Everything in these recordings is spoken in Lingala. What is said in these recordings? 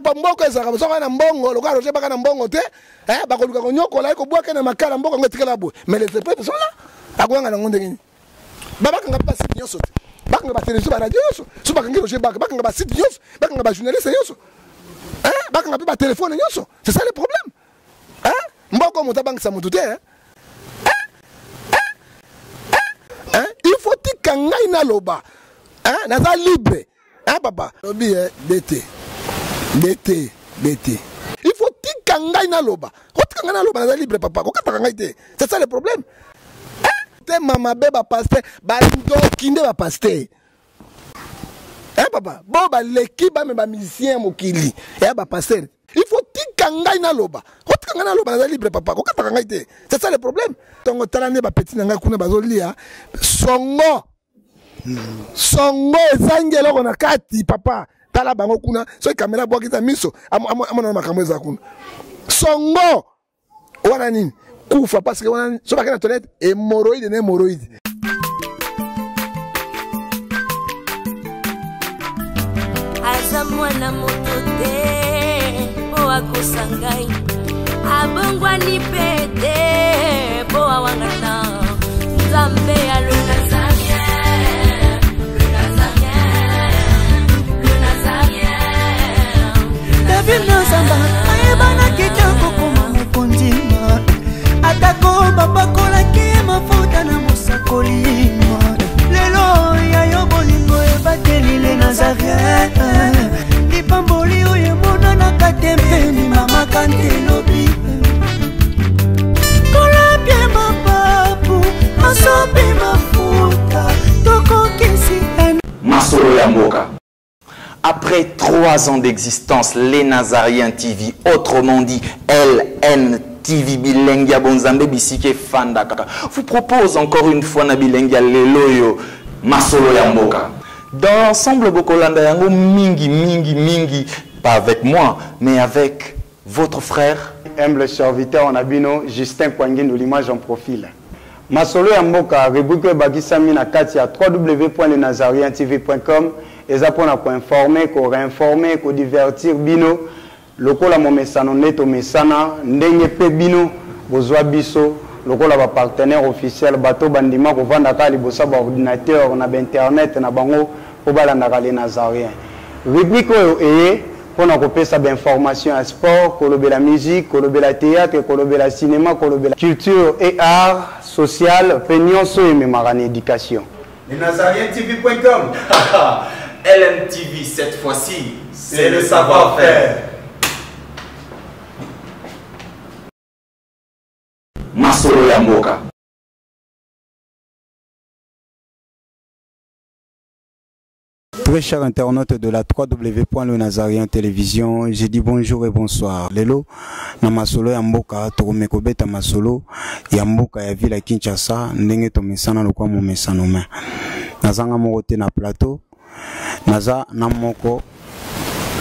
Papa mboka ezalaka bazwaka na mbongo lokola Roger baka na mbongo te eh, bakoluka konyokola ye kobwaka na makala mboka yango etikala boye mais les prêtres sont là akoyanga nango ndenge nini babakanga mpe basite nyonso te bakanga batelevizio baradio nyonso so bakangi Roger Baka bakanga basite nyonso bakanga bajournaliste nyonso eh, bakanga mpe batelefone nyonso c'est ça le problème eh, mboka moto abangisa moto te eh? Eh? Il faut tika ngai naloba eh? Naza libre eh, papa lobi eh, dt dt dt il faut tika ngai naloba kotika ngai naloba naza libre papa kokataka ngai te c'est ça le problème eh? te mama be bapaster bandoki nde bapaster eh papa bo baleki bame bamusicien ya mokili ya bapaster il faut tika ngai naloba kotika ngai naloba naza libre papa kokataka ngai te c'est ça le problème ntongo tala nde bapeti na ngai kuna bazolia songo songo ezangi eloko na kati papa tala bango kuna soki kamera abwakisa miso amonana makambo eza kuna songo wana nini kufa parce que wana soki bakei na toilette hémorroïde na hémorroïde aza mwana moto te mpo akosa ngai abongwani mpe te mpo awangana nzambe ya lola David Nozamba ayebanaki te kokoma mokonzi atako bapakolaki ye mafuta na mosakoli lelo ya yo bolingo ebateli le nazarien lipamboli oyo emonanaka te mpe limamaka nte lobi kolapie mapapu masopi mafuta tokokisi masolo ya mboka. Après 3 ans d'existence, les Nazariens TV, autrement dit LNTV Bilengi ya Bonzambe Bisike Fandaka, vous propose encore une fois na Bilengi ya Leloyo, Masolo ya Mboka. Dans l'ensemble, Bokolanda yango mingi, mingi, mingi, pas avec moi, mais avec votre frère. Humble serviteur na bino, Justin Kwangindu, l'image en profil. Masolo ya mboka, rubrique oyo ebakisami na kati ya www.lenazarientv.com eza pona ko informer, ko reinformer, ko divertir bino lokola momesano nde tomesana, ndenge pe bino bozwa biso lokola ba partenaires officiels, bato bandima kovanda kaka liboso ya ba ordinateurs na ba internet na bango po balandaka les Nazariens. Rubrique oyo eye pona kopesa ba informations ya sport, kolobela musique, kolobela theatre, kolobela cinema, kolobela culture et art, social pe nionso oyo ememaka na education. LesNazariensTv.com LNTV cette fois-ci, c'est le savoir-faire. Masolo ya mboka. Très chers internautes de la www.lenazarien télévision, je dis bonjour et bonsoir. Lelo, na masolo ya mboka, tokomeka kobeta masolo ya mboka ya ville ya Kinshasa, ndenge tomesana lokwa momesano me. Nazanga moko te na plateau, naza na moko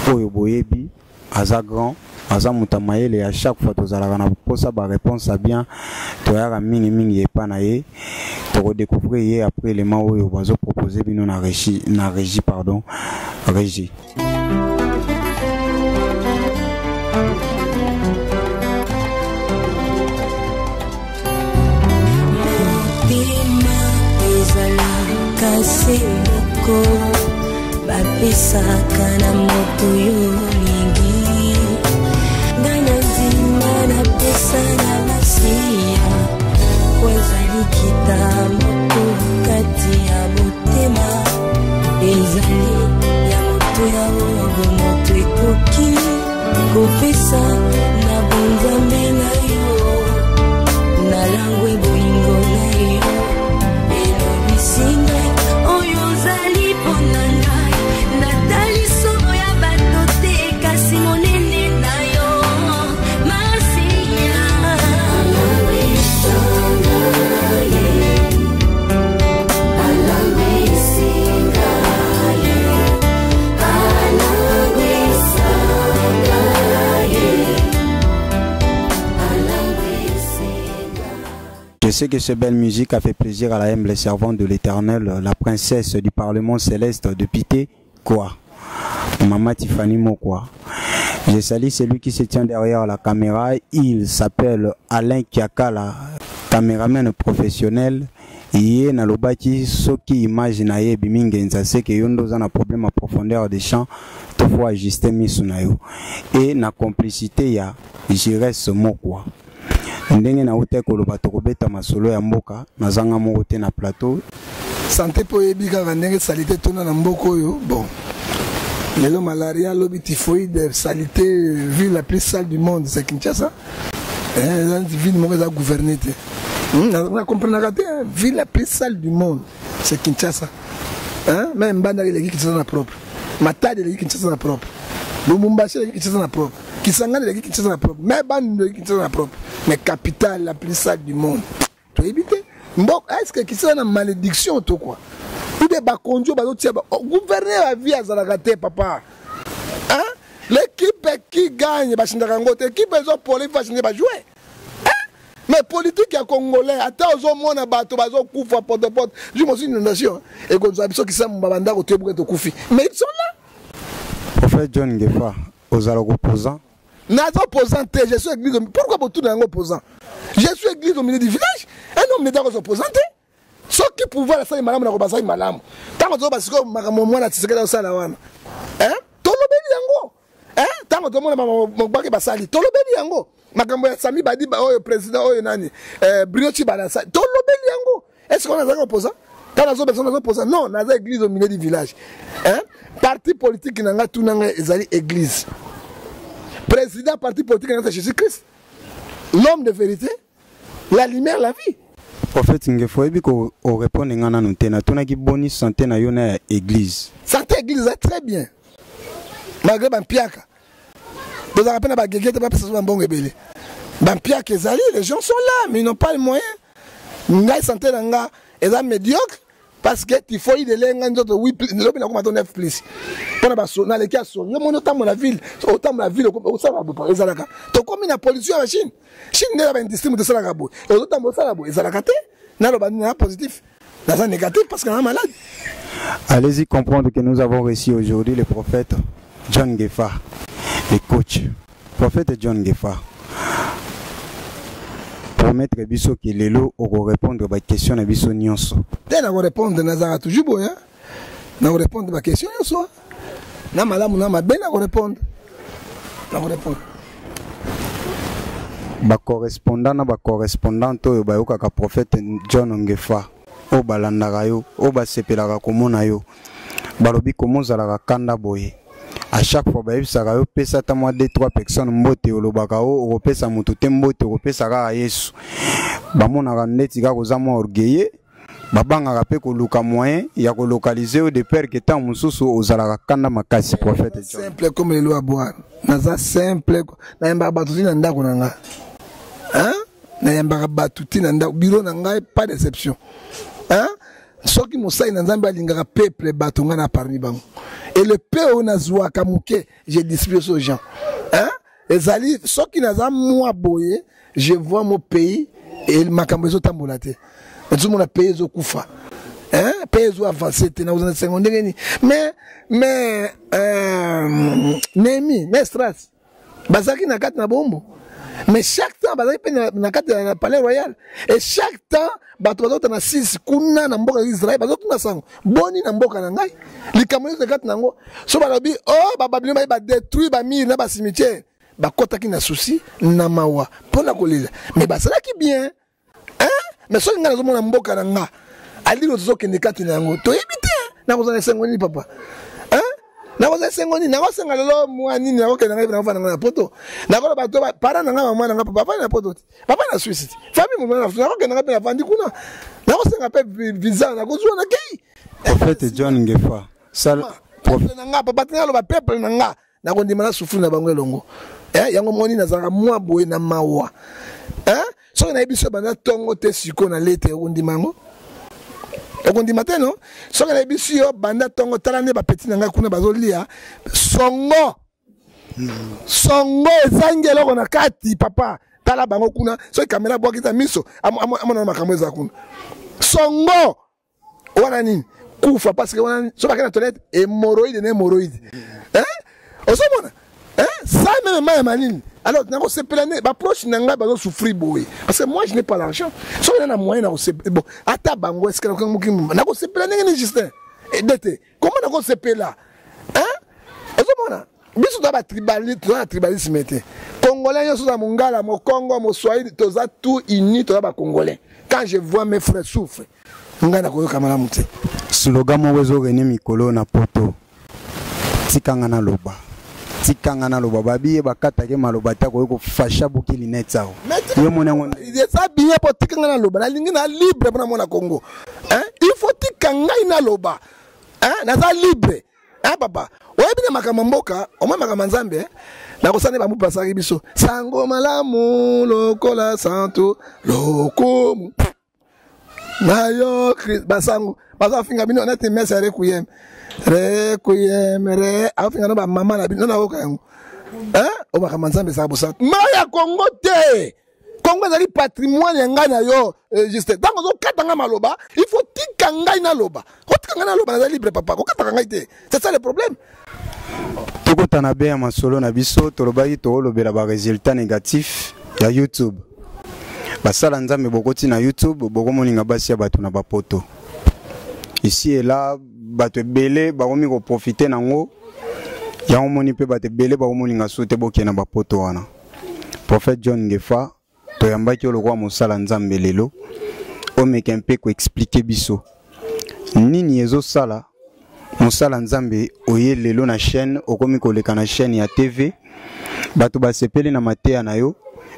oyo boyebi aza grand aza moto ya mayele ya chaque fois tozalaka na mposa ba réponse ya bien toyaka mingi mingi epa na ye tokodécouvrir ye après élément oyo bazopropose bino na régie, na régie pardon régie. Motema ezalaka se moko bapesaka na moto yo olingi ngai na ndima napesa na masiya po ezali kita moko kati ya motema ezali ya moto ya oyo moto ekoki kopesa na bonzambe na yo nalangwe bolingo na yo elobisi ngai oyo ozali mpo na ngai natali solo ya bato te kasi monene na yo masiya Je sais que cette belle musique a fait plaisir à la humble servante de l'Éternel, la princesse du Parlement céleste de Pité, quoi. Maman Tiffany Mokwa. Je salue celui qui se tient derrière la caméra. Il s'appelle Alain Kiakala, caméraman professionnel. Ye nalobaki soki image na ye ebimi ngenza seke yo nde oza na problème ya profondeur de champ to faut ajuster misu na yo e na complicité ya Jires Mokwa. Ndenge nautaki koloba tokobeta masolo ya mboka, nazanga moko te na plateau. Santé mpo oyebi kaka ndenge salite etonda na mboka oyo. Bon, lelo malaria, lobi typhoïde, salite. Ville la plus sale du monde, c'est Kinshasa. Eza ville moko eza gouverne te. Na comprenaka te. Ville la plus sale du monde, c'est Kinshasa. Même Mbandaka eleki Kinshasa na propre, Matadi eleki Kinshasa na propre, Lubumbashi eleki Kinshasa na propre, Kisangani eleki Kinshasa na propre, mais Bandundu eleki Kinshasa na propre. Mais capitale la plus sale du monde, toyebi te. Mboka, est ce que Kinshasa na malédiction to quoi? Ou bien bakonzi oyo bazotia gouverneur ya vie azalaka te, papa, hein? L'équipe qui gagne, bachindaka yango te. Équipe ezopola, ifa bachinde bajoue. Mais politique ya congolais, ata ozomona bato bazokufa potopoto, jour mosusu inondation ekozwa biso kisambo, bandako toyebuka, tokufi, mais ils sont là. Prophète John Ngefa, ozalaka opposant? Naza opposant te, je suis église. Pourquoi botuna yango opposant? Je suis église au milieu du village. Un homme d'état koza opposant te. Soki pouvoir asali malamu, nako basali malamu. Ntango tozoba sikoyo makambo mwana Tshisekedi osala wana, tolobeli yango. Ntango tomona mobaki basali, tolobeli yango. Makambo ya Sami Badi oyo, président oyo nani, Bruno Tshibala asali, tolobeli yango. Est ce qu'on azalaki opposant? Ntango nazobesa, nazoposa non, naza église au milieu du village, hein? Parti politique na ngai, tuna ngai, ezali église. Président parti politique na ngai, c'est Jésus Christ, l'homme de vérité, la lumière, la vie. Prophète Ngefa, oyebi ko orépondre nga nanu te. Natunaki boni santé na yo na ya église. Santé église eza très bien, malgré bampiaka. Tozalaka mpe na bagege te, bapesa so bambongo ebele. Bampiaka ezali, les gens sont là mais ils n'ont pas les moyens. Ngai, santé na nga eza médiocre parce que typhoïde elenga nzoto lobi nakoma to 9 plus mpona baso naleki ya soni. Yo moni, otambola ville, otambola ville, osalaka boye, ezalaka tokomi na pollution ya Chine. Chine nde ya baindustrie, moto esalaka boye, ozotambola, osala boye, ezalaka te. Naloba nini? Na positif, naza négatif parce que naza malade. Allez-y comprendre que nous avons reçu aujourd'hui le prophète John Ngefa, le coach. Prophète John Ngefa, promettre biso ke lelo okorépondre baquestion na biso nyonso. Te, nakorépondre, nazalaka toujours boye, nakorépondre baquestion nyonso, na malamu na mabe, nakorépondre, nakorépondre. Bacorrespondant na bacorrespondante oyo bayokaka prophète John Ngefa, oyo balandaka yo, oyo basepelaka komona yo, balobi komo ozalaka kanda boye. À chaque fois bayebisaka yo pesa ata mwa 2 3 personnes mbote, olobaka o okopesa moto te mbote, okopesa kaka Yesu. Bamonaka ndeti kaka oza mwa orgueilleux, babangaka mpe koluka moyen ya kolokalize yo de peur ke ntango mosusu ozalaka kanda makasi. Prophète John. Simple comme lelo ya bwana, naza simple. Nayambaka bato ti na ndako na nga, hein? Nayambaka bato ti na ndako, bureau na ngai, pas déception, hein? Soki mosali na Nzambe alingaka peuple, bato ngai na parmi bango. Et le peu oyo nazwaka moke, je distribue aux gens, hein? Ezali soki naza mwa boye, je vois mon pays et makambo ezotambola te, nazomona pays ezokufa, hein? Pays ezo avance te, nakozala esengo ndenge nini? Mais Néhémie na Esdras bazalaki na kati na bombo, mais chaque temps bazalaki mpe na kati ya palais royal. Et chaque temps bato bazota na 6 kuna na mboka ya Israel, bazotuna sango boni na mboka na ngai, likambo nyonso kati na yango. So balobi o oh, bababylone baye badétruire bamire na bacimetière, bakɔtaki na souci na mawa mpo na kolela, mais basalaki bien, hein? Mais soki ngai nazomona mboka na nga alilo tozokende kati na yango, toyebi te, nakozala esengo nini, papa, hein? Nakozala esengo nini? Nakosenga lelo mwa nini? Nakokende ngai, nakofanda ngai na poto, nakoloba to para na ngai, mama na ngai, papa afandi na poto te, papa na Swisse te, famille mobima na. Nakokende ngai mpe nafandi kuna, nakosenga mpe visa, nakozwa, nakei. Prophète John Ngefa, sal peuple na nga, papa, tina aloba peuple na nga, nakondima na souffrir na bango elongo. Yango moni nazalaka mwa boye na mawa, eh? Soki nayebi so banda ntongo te sikoyo na lete, okondima yango? Okondima te, no. Soki nayebisi yo banda ntongo, tala nde bapeti na ngai kuna bazolia songo songo ezangi eloko na kati, papa. Tala bango kuna, soki kamera abwakisa miso, amonana makambo eza kuna. Songo wana nini? Kufa, parce que wana so bake na toilette, hémorroïde na hémorroïde, hein? Ozomona. Hein? Ça même mai ya malili. Alors nakosepela nde baproche na ngai bazosouffrir boye parce que moi je n'ai pas l'argent. Soki na na moyen nakosepela bon ata bango est-ce que nakosepela ndenge nini Justin? Edete comment nakosepela? Hein? Ozomona biso toza batribali toza na tribalisme te. Congolais nyonso toza mongala, mokongo, moswahili toza tout unis toza bacongolais. Quand je vois mes frères souffrent ngai nakoyoka malamu te. Slogan moko ezorene mikolo na poto. Tika nga naloba, tika nga naloba. Babi ye bakatake maloba te, akoki kofasha buki linete awa. Yo moni yango eza bien mpo tika nga naloba, nalingi na libre mpo namona Congo. Hein? Il faut tika ngai naloba. Hein? Naza libre. Hein, papa? Oyebi na makambo mboka, omoi makambo Nzambe, nakosala nde bamupasaki biso. Sango malamu lokola santu lokumu. Na yo basango baza finga bino neti mesa ya requiem requiem re afinga no bamama na bino nayoka yango o makambo nzambe ezala bosala ma ya kongo te. Kongo ezali patrimoine ya ngai na yo, juste ntango ozokata ngai maloba il faut tika ngai naloba, otika ngai naloba, naza libre papa, kokataka ngai te, c'est ça le problème. Tokotana be ya masolo na biso, tolobaki tokolobela ba résultat négatif ya YouTube. Basala nzambe bokoti na YouTube bokomoninga basi ya bato na bapoto ici et là, bato ebele bakomi koprofite nango yango moni mpe bato ebele bakomoninga su te bokende na bapoto wana. Prophète John Ngefa, toyambaki yo lokola mosala nzambe lelo, omeka mpe koexplike biso nini ezosala mosala nzambe oye lelo na chaîne, okomi koleka na chaîne ya TV, bato basepeli na mateya na yo,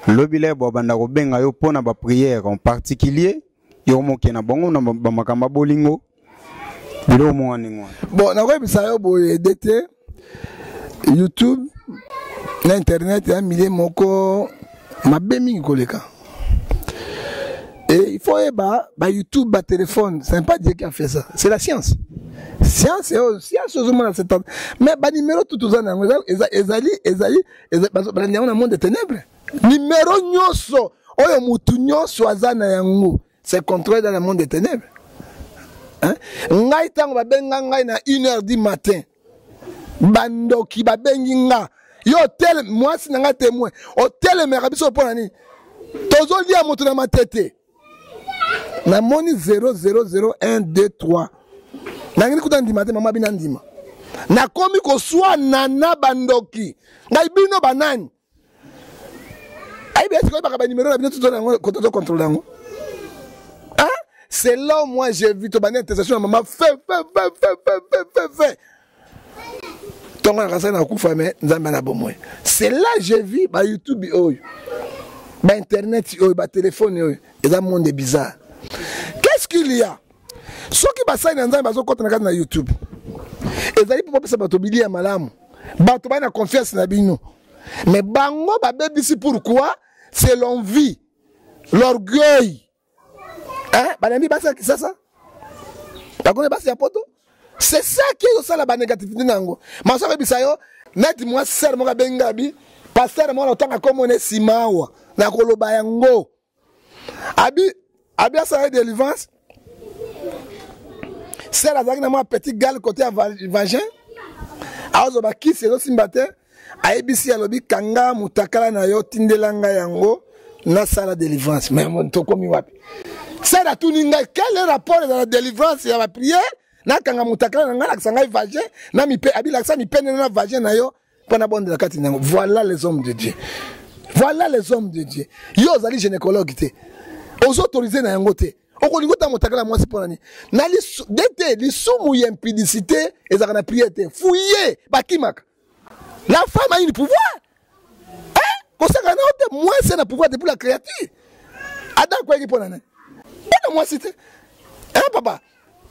lobi lebo babanda kobenga yo mpo na ba prière en particulier, yo moke na bango na ba makambo ya bolingo, biloko moko ndenge wana. Bon, nakoyebisa yo boye DT, YouTube na internet ya milieu moko mabe mingi koleka. Et il faut yeba ba YouTube, ba téléphone, ce n'est pas Dieu qui a fait ça, c'est la science. Science, oh, science ozomona c'est temps. Mais ba numéro tout oza na yango, ezali, ezali, ezali, bazo, ba yango na monde des ténèbres. Numéro nyonso oyo mutu nyonso aza na yango, c'est contrôlé dans le monde des ténèbres. Hein? Ngai tango babenga ngai na une heure du matin, bandoki babengi nga, yo tel mwasi na nga témoin, otelemaka biso mpo na nini? Tozolia moto na matete. Namoni 0, 0, 0, 1, 2, 3. Nangini kuta ndima te, mama bina ndima. Nakomi koswana na bandoki. Ngai bino banani? Ayebi est-ce que baka ba numéro na bino tuto nango koto to contrôler yango? Hein? C'est là où moi j'ai vu to bana intercession na maman fait fait fait fait fait fait fait fait. Tongo na kasai na kufa mais Nzambe na bomoi. C'est là j'ai vu ba YouTube oyo. Ba internet oyo, ba téléphone oyo, eza monde bizarre. Qu'est-ce qu'il y a? Soki basali na Nzambe bazokota na kati na YouTube, ezali mpo bapesa bato bilia ya malamu, bato bali na confiance na bino, mais bango babebisi. Pourquoi? C'est l'envie, l'orgueil. Hein? Balembi basi ya Kisasa, bakomi basi ya poto. C'est ça qui ezosala ba négativité na yango. Maso akoyebisa yo neti mwa sœur moko abengi nga abi pasteur moko na otanga komona nsima awa na koloba yango abi abi asala ye délivrance. Sœur azalaki na mwa petit gale côté ya vagin, azwa bakisi ezosimba te, ayebisi alobi kanga motakala na yo tindela ngai yango nasala délivrance. Mais tokomi wapi? Sœur atuni ngai quel rapport eza na délivrance ya ba prière? Nakanga motakala na ngai, lakisa ngai vagin na mipe, abi lakisa mipende na vagin na yo mpo na bondela kati na yango. Voilà les hommes de Dieu, voilà les hommes de Dieu. Yo ozali gynécologue te, ozo autoriser na yango te, okolingi otanga motakala mwasi mpo na nini? Na dete lisumu ya impudicité ezalaka na prière te, fouiller bakimaka. La femme a une pouvoir. Hein? Kosaka na yo te, mwasi na pouvoir depuis la créature. Adam akweyaki mpo na nani? Mpo na mwasi te. Hein, papa?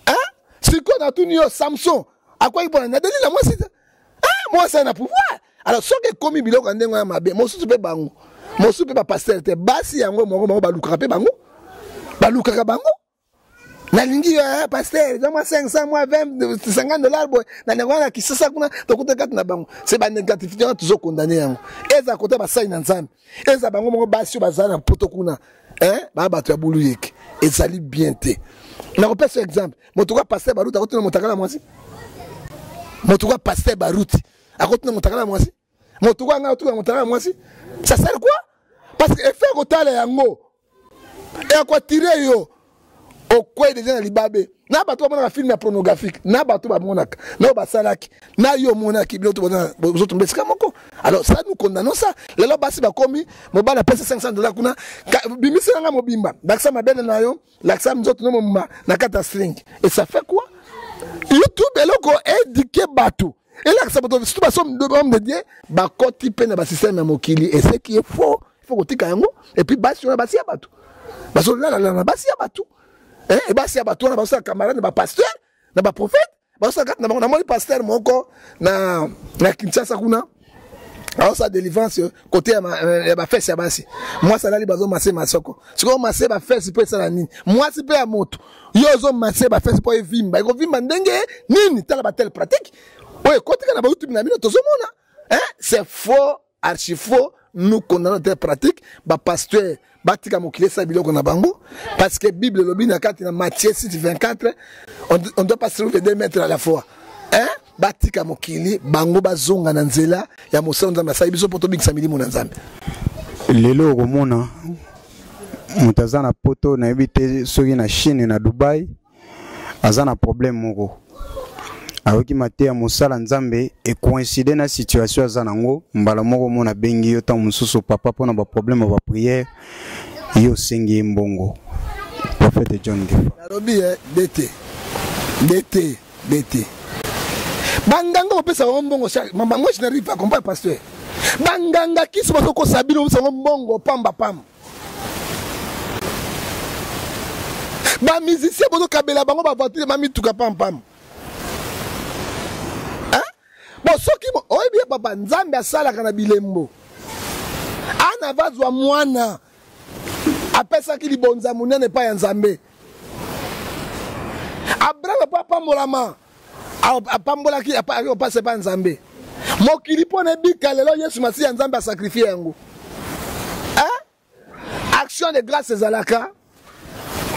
Hein? Sikoyo natuni yo, Samson akweyaki mpo na nani? Adelila mwasi te. Hein? Mwasi na pouvoir. Alors soki ekomi biloko ya ndenge ya mabe, mosusu mpe bango, mosusu mpe ba pasteur te, basi yango moko bango balukaka mpe bango, balukaka bango. Nalingi yo, eh, pasteur, eza mwa 500, mwa 20, 50 dollars boye. Na ndenge wana Kisasa kuna tokuta kati na bango. C'est ba négativité wana tozo condamner yango. Eza kota basali na Nzambe. Eza bango moko basi oyo bazala na poto kuna. Hein? Ba bato ya bulu yeke. Ezali bien te. Nakopesa exemple. Moto kwa pasteur Baruti akotuna motakala mwasi. Moto kwa pasteur Baruti akotuna motakala mwasi. Moto kwa ngai otuka moto ya mwasi. Ça sert quoi? Parce que effet kotala yango ekoatire yo okwei deja na libabe. Na bato bamonaka film ya pornographique, na bato bamonaka, na oyo basalaki, na yo omonaki, bino bozotomba esika moko. Alors ça, nous condamnons ça. Lelo basi bakomi, mobali apesi 500 $ kuna, bimisela nga mobimba, bakisa mabele na yo, lakisa nzoto no mobimba na kati ya string. Et ça fait quoi? YouTube eloko éduquer bato, elakisa bato, surtout ba homme de Dieu, bakoti mpe na ba système ya mokili, et ce qui est faux, il faut kotika yango. Et puis basi wana basi ya bato, bazolala na basi ya bato. Eh, basi ya bato wana bazosala camarade na ba pasteur, na ba prophète, bazosala kati na bango. Namoni pasteur moko na Kinshasa kuna, azosala délivrance côté ya bafese ya basi. Mwasi alali, bazomase masoko. Sikoyo omase bafese mpo esala nini? Mwasi mpe ya moto, yo ozomase bafese mpo evimba, ekovimba ndenge nini? Tala batele pratique oyo ekotika na ba YouTube na bino, tozomona. Hein? C'est faux, archi faux. Nous condamnons telle pratique. Ba pasteur batika mokili esala biloko na bango, parce que Bible elobi na kati na Matthieu 6 24, on doit pas servir deux maîtres à la fois. Hein? Batika mokili, bango bazonga na nzela ya mosala Nzambe asali biso po tobikisa milimo na Nzambe. Lelo okomona moto aza na poto, nayebi te soki na Chine, na Dubai, aza na problème moko, ayoki mateya mosala Nzambe ekoincide na situation aza nango, mbala moko omona abengi yo ntango mosusu papa mpona baproblème ya baprière, yo osengi ye mbongo. Prophète John Ngefa. Nalobi DT, DT, DT. Banganga bopesa bango mbongo, mama, moi je n'arrive pas à comprendre, pasteur. Banganga kisi bazokosa bino, bopesa bango mbongo pamba pamba. Ba musicien bozokabela bango ba voiture, ba mituka pam pam. Hein? Bon, soki oyebi ye papa, Nzambe asalaka na bilembo. Ana vazwa mwana apesaki libonza monene epai ya Nzambe. Abraham mpo apambolama, apambolaki apasi epai ya Nzambe. Mokili mpo na ebika lelo, Yesu Masiya Nzambe asakrifie yango. Hein? Action de grâce ezalaka,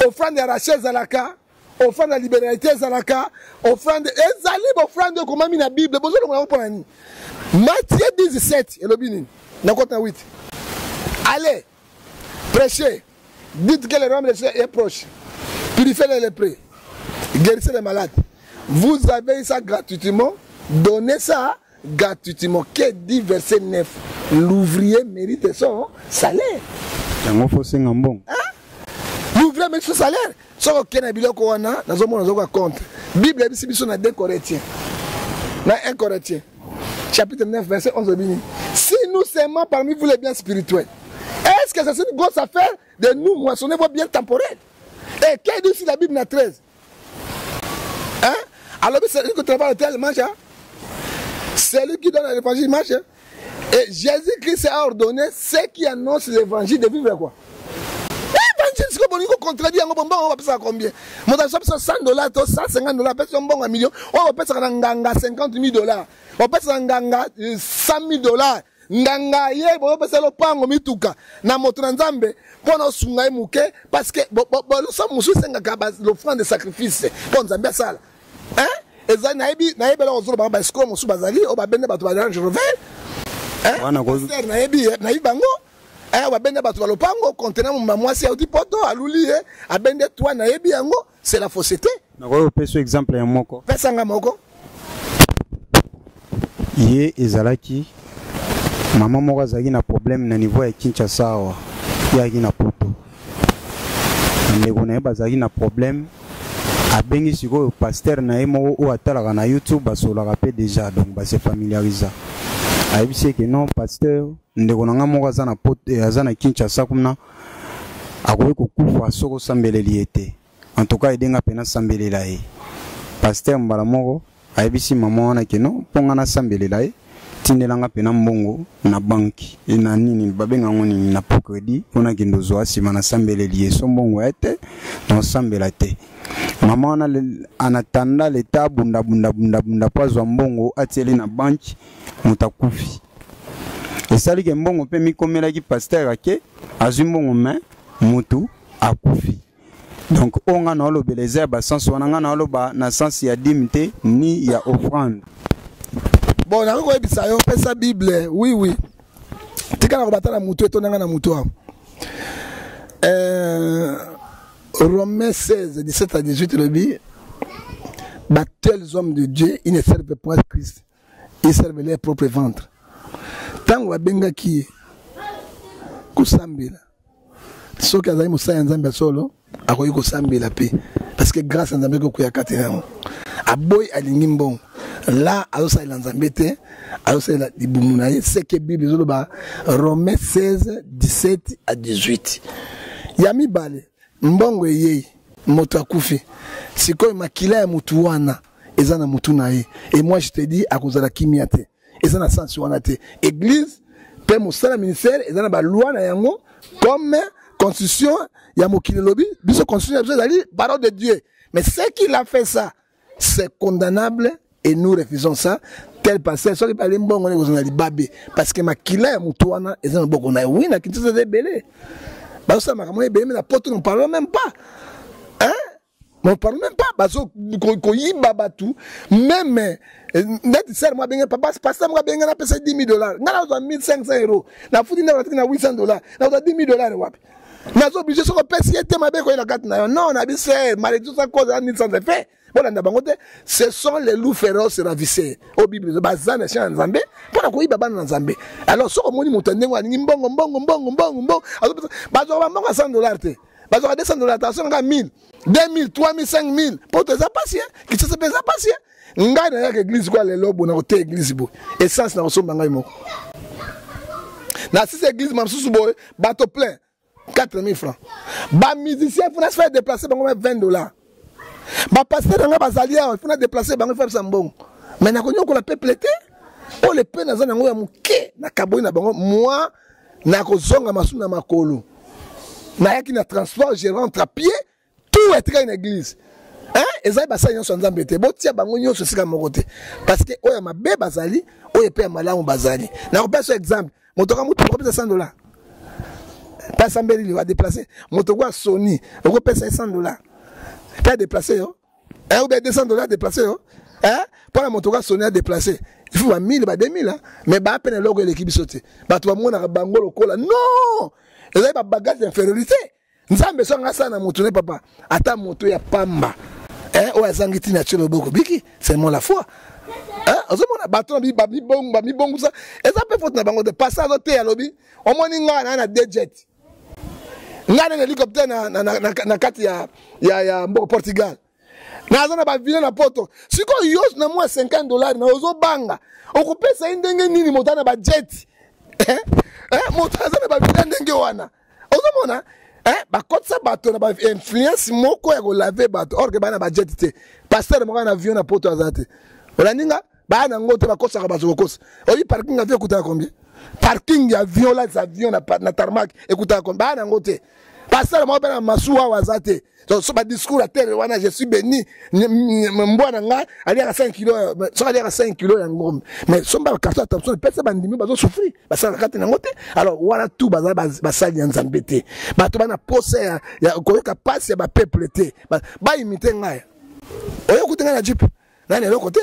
offrande ya rachat ezalaka, offrande ya libéralité ezalaka, offrande ezali offrande ekomami na Bible. Bozolongola yango mpo na nini? Matthieu 17 elobi nini? Nakota na 8. Allez, prêchez, dites que le royaume des cieux est proche. Purifiez les lépreux, guérissez les malades. Vous avez eu ça gratuitement, donnez ça gratuitement. Que dit verset 9? L'ouvrier mérite son salaire. Yango faut senga mbongo. Hein? L'ouvrier mérite son salaire. Soko okende na biloko wana, nazomona nazoka contre. Bible ebisi biso na 2 Corinthiens. Na 1 Corinthiens, chapitre 9, verset 11 obini. Si nous semons parmi vous les biens spirituels, est-ce que c'est une grosse affaire de nous moissonner vos biens temporels? Et qu'est-ce que dit la Bible na 13? Hein? Alors, celui qui travaille tel mange, hein? Celui qui donne l'évangile mange. Hein? Et Jésus-Christ a ordonné ceux qui annoncent l'évangile de vivre quoi? Évangile, c'est comme on contredit, on va payer ça combien? Mon argent, c'est 100 $, 150 $, personne bon un million. On va payer ça nganga 50 000 $. On va payer ça nganga 100 000 $. Nganga ye, bo pesa lopango mituka na moto na Nzambe mpo na osunga ye moke, parce que bo, bo, bo, losa mosusu esengaka ba l'offrande de sacrifice mpo Nzambe asala. Hein? Ezali, nayebi, nayebi eloko ozoloba, ba escroc mosusu bazali oyo babende bato ba Range Rover. Hein? Wana ko- Pasteur, nayebi, nayebi bango. Hein, babende bato ba lopango, contenant moma mwasi auti poto, aluli ye, abende toi, nayebi yango, c'est la fausseté. Nakoki kopesa exemple ya moko. Pesa nga moko. Ye ezalaki mama moko azalaki na problème na niveau ya Kinshasa awa, ye azalaki na poto. Ndeko na ye bazalaki na problème, abengi sikoyo pasteur na ye moko oyo atalaka na YouTube, basololaka pe déjà, donc ba se familiarisa. Ayebisi ye ke non pasteur, ndeko na nga moko aza na poto, aza na Kinshasa kuna, akoki kokufa soki osambeleli ye te. En tout cas, edenga pena sambelela ye. Pasteur mbala moko ayebisi mama wana ke non, mpo nga nasambelela ye, tindelanga pena mbongo na banque e na nini babenga yango nini na po crédit mpo nakende ozwa nsima nasambeleli ye, so mbongo ya te nasambela te. Mama wana en attendant l'état abunda bunda bunda bunda mpo azwa mbongo atieli na banque, moto akufi. Esali ke mbongo mpe mikomelaki pasteur ake azwi mbongo mais motu akufi. Donc oyo nga naolobela eza ya ba sens wana, nga naoloba na sens ya dîme te ni ya offrande. Bon, nakoki koyebisa yo, pesa Bible. Oui, oui. Tika na kobata na motu etondanga na motu awa. Romains 16, 17 à 18 elobi, ba tels hommes de Dieu, ils ne servent point Christ, ils servent leur propre ventre. Ntango babengaki ye kosambela, soki azali mosali ya Nzambe ya solo, akoki kosambela mpe, parce que grâce ya Nzambe ekokwea kati na yango. Aboyi, alingi mbongo, la azosalela Nzambe te, azosalela libumu na ye. Ce que Bible ezoloba, Romains 16, 17 à 18. Ya mibale, mbongo eyei, moto akufi, sikoyo makila ya motu wana eza na motu na ye. Et moi je te dis, akozala kimia te. Eza na sens wana te. Église pe mosala ministère eza na ba loi na yango, comme constitution ya mokili elobi biso, constitution ya biso ezali parole de Dieu. Mais ce qu'il a fait, ça c'est condamnable et nous refusons ça. Tel pasteur soki bali mbongo ne kozala libabe, parce que makila ya motu wana eza na boko na ye. Oui, na Kinshasa eza ebele, bazosala makambo ebele, mais na poto n'en parlons même pas, hein? On parle même pas. Bazo koyiba batu même neti sere mwa benge papa pasteur mwa benge na pesa 10 000 $, nga nazwa 1500 €, nafuti ndako, natiki na 800 $, nazwa 10 000 $ wapi? Nazo obligé, soki opesi ye te, mabe koyela kati na yo. Non, na bi sere malédiction sa cause ya nini sans effet. Bolanda bango te, ce sont les loups féroces ravisseurs oyo Bible baza na chien ya Nzambe mpona koyiba bana na Nzambe. Alors soki omoni moto ya ndenge alingi mbongo, mbongo, mbongo, mbongo, mbongo, bazwaka bambongo ya 100 $ te, bazwaka 200 $, asongaka 1000, 2000, 3000, 5000. Poto eza pasi, Kinshasa mpe eza pasi. Ngai nayaka église kwa lelo bo, nakoteya église boye, essence nakosomba ngai moko. Na sisi église mosusu boye, bato plein, 4000 francs. Bamusicien funa se faire déplacer bango 20 $. Bapasteur na ngai bazali awa, funa déplacer bango, ifabisa mbongo. Mais nakonyokola peuple te. Oyo le pe naza nango ya moke, nakaboyi na bango. Moi nakozonga masumu na makolo, nayaki na transport, je rentre à pied. Tout etikali na église. Ezali basali nyonso ya Nzambe te, botia bango nyonso esika moko te, parce que oyo ya mabe bazali, oyo epe ya malamu bazali. Nakopesa exemple, moto ka moto okopesa 100 $, mpe asambeli liwa adéplace. Moto kwa Soni, okopesa ye 100 $ mpe adéplace yo, ou bien 200 $ adéplace yo? Mpona moto kwa Soni adéplace, il faut ba 1000, ba 2000. Mais baapene eloko eleki biso te. Bato bamonaka bango lokola non, ezali babagage d'infériorité. Nzambe so anga asala na moto ne papa, ata moto ya pamba oyo azangi ntina tie loboko biki, seulement la foi. Ozomona bato bamibongusa, eza mpe faute na bango te. Pasa azoteya, alobi: omoni ngai na deux jet, ngai na hélicoptère na kati ya mboka Portugal, naza na bavile na poto. Sikoyo yo na mwa 50 $ na ozobanga, okopesa ye ndenge nini? Moto na bajet, moto aza na bavile ndenge wana, ozomona bakotisa bato na bainfluence moko ya kolaver bato, or que baa na bajet te. Pasteur moko na avion na poto aza te. Olandi nga, baa nango te, bakosaka bato kokosa. Oyi parking avion ekutaka combien? Parking ya avion, la avion na tarmac ekutaka combien? Baa nango te. Pasteur moko mpe na masuwa awa aza te. So badiscours ya terre wana, je suis béni, mbwa na ngai aliaka 5 kilo, soki aliaka 5 kilo ya ngombe, mais somba bacarton ya Thomson, epesa bandimi bazosouffrir, basalaka kati nango te. Alors wana tout baza basali ya Nzambe te. Bato bana posa ya koyoka pasi ya bapeuple te, baimite ngai. Oyo okuti ngai na jeep nani, eloko te.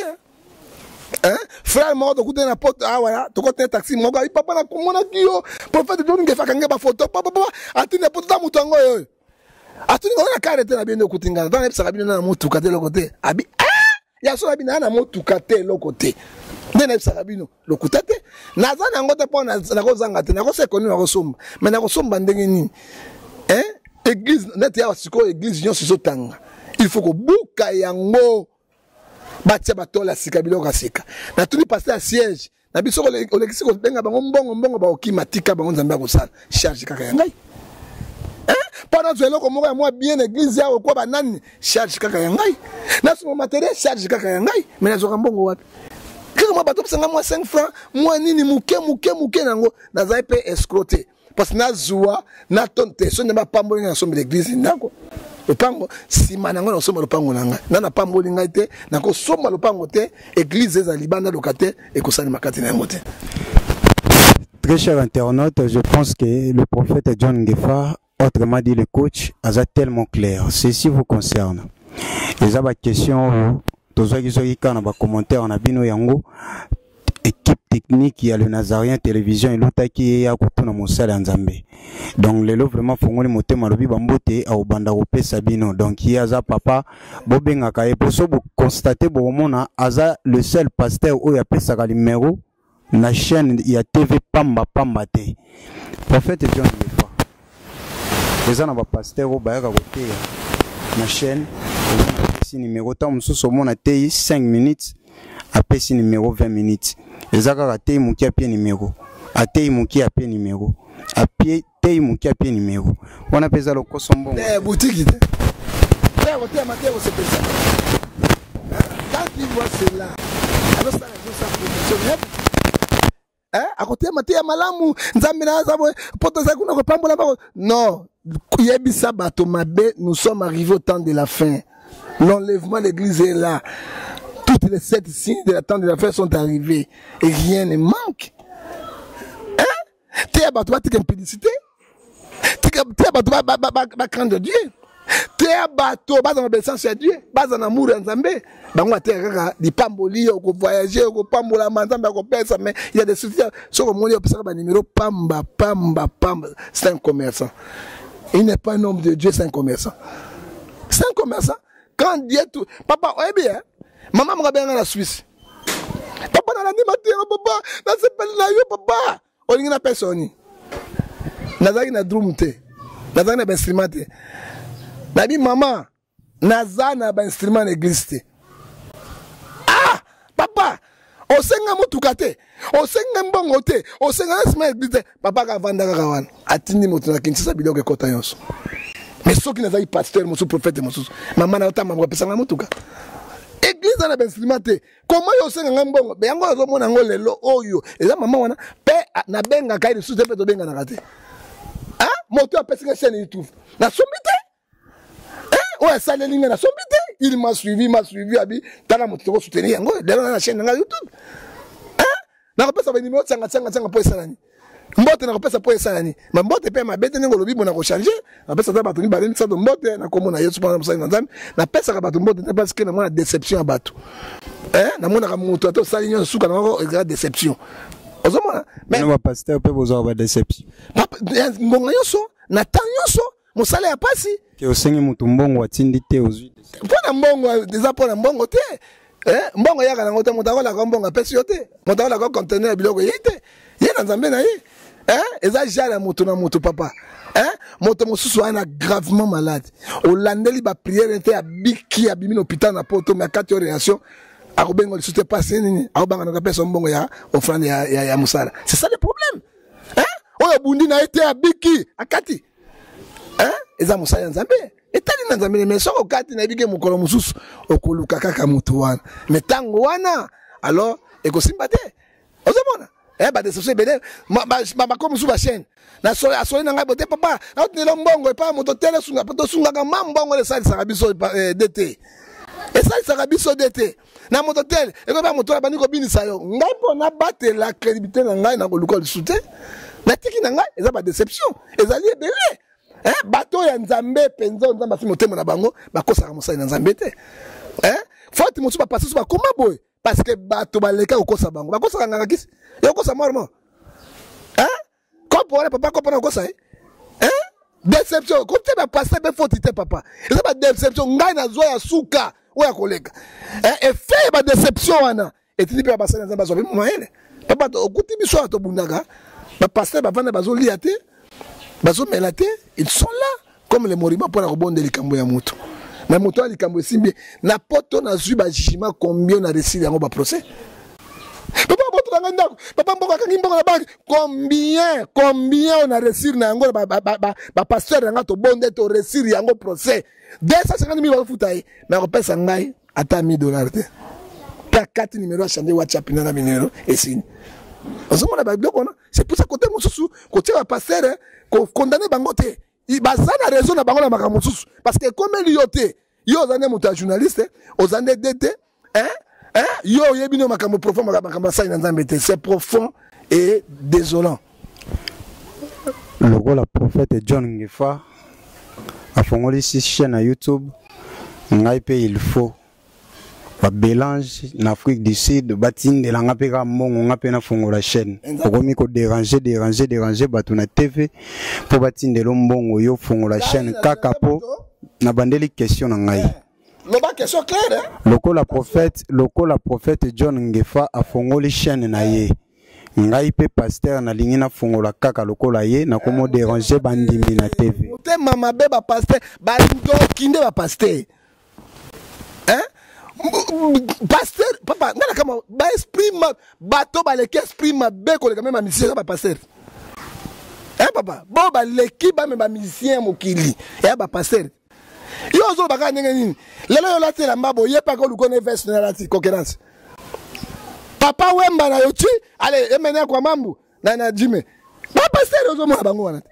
Frère moko tokutani na poto awa, tokotene taxi moko, ayi: papa, nakomonaki yo, prophète John Ngefa, akangi bafoto, papa, papa, atindi na poto ta moto yango oyo atuni ngo na kare te. Na bino okuti ngai, ntango nayebisaka bino na motuka te, eloko te. Abi ya so, nabi naa na motuka te, eloko te. Nde nayebisaka bino lokuta te, naza na yango te, mpo nakozanga te, nakosekoni, nakosomba. Mais nakosomba ndenge nini? Église neti awa sikoyo, église nyonso ezotanga, il faut kobuka yango, batia batole ya sika, biloko ya sika. Natuni pasteur ya siège na biso: olekisi kobenga bango mbongo, mbongo, bakokima, tika bango, Nzambe akosala. Charge kaka ya ngai mpo nazwa eloko moko ya mwa bien église yawo kwa banani, charge kaka ya ngai. Nasoma matériel, charge kaka ya ngai. Mais nazwaka mbongo wapi? Kaka mwa bato pesanga mwa 5 francs, mwa nini, moke moke moke nango. Nazali mpe escroc te, parce que nazwa naton te. So nde bapamboli ngai, nasombela église ndako, lopango. Nsima nango nakosomba lopango na ngai. Nga napamboli ngai te, nakosomba lopango te. Église eza libanda, loka te, ekosalema kati na yango te. Très cher internaute, je pense que le prophète John Ngefa, autrement dit le coach, a tellement clair. Ceci vous concerne. Eza ba question tozwaki soki kaka na bacommentaire na bino yango. Équipe technique ya Le Nazarien Télévision elutaki ye ya kotuna mosala ya Nzambe. Donc lelo vraiment fongoli motema alobi bambote akobanda kopesa bino. Donc ye aza papa, bobengaka ye po so bo constater bokomona aza le seul pasteur oyo apesaka numéro na chaîne ya TV pamba pamba te. Prophète John Ngefa, eza na ba pasteur oyo bayaka koteya na chaîne, omona apesi numéro, ntango mosusu omona teyi 5 minutes apesi numéro 20 minutes, eza kaka teyi moke apie numéro, ateyi moke apie numéro, apie teyi moke apie numéro, wana mpe eza lokoso mbongo. Eh, boutique te te koteya mateya kosepelisa. Quand il voit cela, azosala ezosala promotion. Eh, akoteya mateya malamu, Nzambe na aza boye mpo tozali kuna kopambola bango. Non, yebisa bato mabe. Nous sommes arrivés au temps de la fin, l'enlèvement de l'église est là, toutes les sept signes de la temps de la fin sont arrivés et rien ne manque. Hein? Teya bato batika impudicité, teya bato bacraindre Dieu, teya bato baza na obéissance ya Dieu, baza na amour ya Nzambe. Bango bateya kaka lipamboli, okovoyage, okopambolama, Nzambe akopesa. Mais il y a des soucis. Soki omoni opesaka banimero pamba pamba pamba, c'est un commerçant, il n'est pas un homme de Dieu, c'est un commerçant, c'est un commerçant. Quand Dieu tout papa oyebi, hein? Mama moko abenga na Suisse: "Papa, nalandi mateya, papa, nasepeli na yo, papa, olingi napesa oni?" Nazalaki na drum te, nazalaki na bainstrument te. Nabi: "Mama, naza na bainstrument na église te." "Ah papa, osenga motuka te, osenga mbongo te, osenga na instrument ya église te." Papa kaka avanda kaka wana, atindi moto na Kinshasa, biloko ekɔta nyonso. Mais soki nazalaki pasteur mosusu, prophète mosusu, mama na otamba apesanga motuka, église na bainstrument te, koma yo osenga ngai mbongo? Yango ozomona yango lelo oyo eza mama wana mpe nabengaka ye lisusu te, mpe tobenganaka te. Moto apesi ngai chaîne YouTube, nasombi te. Oyo asaleli ngai, nasombi te. Il m'a suivi, m'a suivi, abi tala moto tokosoutenir yango lelo na chaîne na ngai YouTube. Nakopesa banimero tianga tianga tianga mpo esalani mbote, nakopesa mpo esalani ma mbote mpe mabe te. Ndenge olobi bo, nakochange, napesa ata bato mibale misato mbote na kombo na Yesu mpona mosali na Nzambe. Napesaka bato mbote te parce que namona déception ya bato. Namonaka moto ata osali nyonso, suka nango ezala déception, ozomona. Mais bapasteur mpe bozwaka badéception? Ngonga nyonso, na temps nyonso, mosala ya pasi. Ke osengi moto mbongo, atindi te, ozwi. Mpo na mbongo, eza mpo na mbongo te. Mbongo eyaka nango te. Moto akolaka mbongo apesi yo te, moto akolaka conteneur ya biloko ye te, ye na Nzambe na ye. Eza genre ya moto na moto, papa. Moto mosusu wana gravement malade, olandeli bapriere te, abiki, abimi na hôpital na poto, mais akati yo relation, akobenga lisusu te. Pasi nini? Akobanga na kopesa mbongo ya offrande ya mosala. C'est ça le problème. Oyo obundi na ye te, abiki, akati. Eza mosala ya Nzambe, etali na Nzambe. Mais soki okati, nayebi ke mokolo mosusu okoluka kaka moto wana, mais ntango wana alors ekosimba te. Ozomona badéception ebele, bako mosusu bachaîne asoli na ngai bote: "Papa, naotindela mbongo epai moto tele, sunga." Mpo tosungaka ma mbongo esalisaka biso de te, esalisaka biso de te na moto tele ekoyeba moto wana bandi kobinisa yo. Ngai mpo nabatela crédibilité na ngai, nakoluka lisusu te, natiki na ngai. Eza badéception ezali ebele. Bato ya Nzambe mpenza, oyo Nzambe asi motema na bango, bakosaka mosali na Nzambe te. Faute mosusu, bapasi mosusu bakoma boye parce que bato baleka kokosa bango. Bakosaka nganga kisi, yokosa mormo kopo wana, papa, kopo wana kokosa ye. Déception kote bapasteur mpe faute te, papa, eza badéception. Ngai nazwa ya suka oyo ya koleka. Effet ya badéception wana etindi mpe basali na Nzambe bazwa mpe mayele. Papa, okuti biso awa tobundaka, bapasteur bavanda, bazolia te, bazomela te, ils sont là comme les moribonds mpona kobonda likambo ya moto na moto wana. Likambo esimbi na poto, nazwi bajugement combien na réussir yango, baprocès. Papa, botola ngai ndako. Papa, mbongo akangi mbongo na banque combien? Combien on a réussir na yango? Bapasteur na ngai tobonde, toréussir yango, procès 250 000 bazofuta ye, mais akopesa ngai ata 1000 dollar te. Mpe akati numéro, achange WhatsApp na numéro esini. Ozomona babiloko wana. C'est pour ça, côté mosusu, kotia bapasteur, kokondane bango te, baza na raison na bango na makambo mosusu, parce que ekomeli yo te. Yo oza nde moto ya journaliste, oza nde de te, hein? Hein? Yo oyebi no makambo profond, makambo asali na Nzambe te. C'est profond et désolant. Lokola prophète John Ngefa afongolisi chaîne na YouTube, ngai mpe il faut Babelange na Afrique du Sud batindela nga mpe kaka mbongo, nga mpe nafongola chaîne. Okomi kodéranger, déranger, déranger bato na TV mpo batindela mbongo, yo fongola chaîne kaka mpo nabandeli question na ngai. Loba question claire, hein? Lokola prophète John Ngefa afongoli chaîne na ye, ngai mpe pasteur nalingi nafongola kaka lokola ye, nakomo déranger bandimi na TV. Motema mabe, bapasteur bandoki nde bapasteur, hein? Pasteur, papa, nga na kama baesprit bato baleki esprit mabe koleka même bamusicien eza bapasteur, hein? Papa, bo baleki bame bamusicien ya mokili eya bapasteur. Yo ozoloba kaka ndenge nini? Lelo yo olati elamba boye, paka oluka na veste na alati concurrence. Papa Wemba na yo ti ale emene kwa mambu na jime bapasteur, ozomona bango wana te,